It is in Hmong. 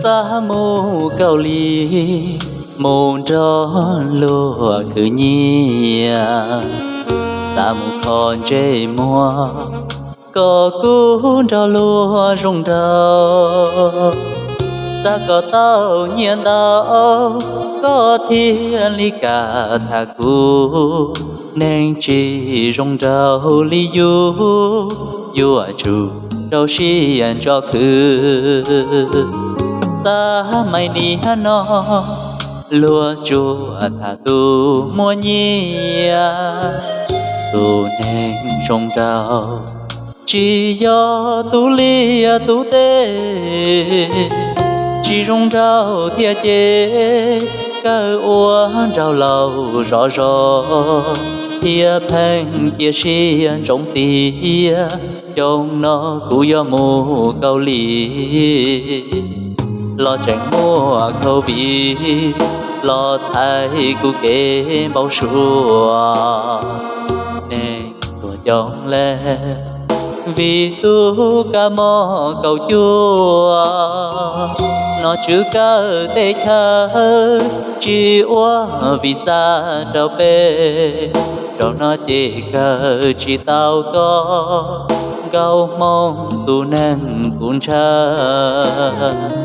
Xav mus Kaus Lim mus nrog luag khwv nyiaj, xav mus kho ntsej muag kom kuv nrog luag zoo nraug. Xav kom tau nyiaj ntau koj thiaj li kam tham kuv, neeg tsis zoo nraug li yus yuav tsum rau siab ntso khwv. Xav mas niaj hnub no luag tsuas tham tus muaj nyiaj, tus neeg zoo nraug tsis yog tus liaj tus teb. Tsis zoo nraug thiab ces kawg ua nraug laus zov zos thiab pheej cia siab ntsoov tias xyoo no kuv yuav mus Kaus Lim los tseem muaj Covid los thaiv kuv kev npau suav. Neeg tuag coob le vim tus kab mob kaum cuaj, nom tswv kawm teb chaws tsis ua visa rau peb, zaum no ces kawm tsis tau koj, Nkauj Hmoob tus neeg kuv ntshaw.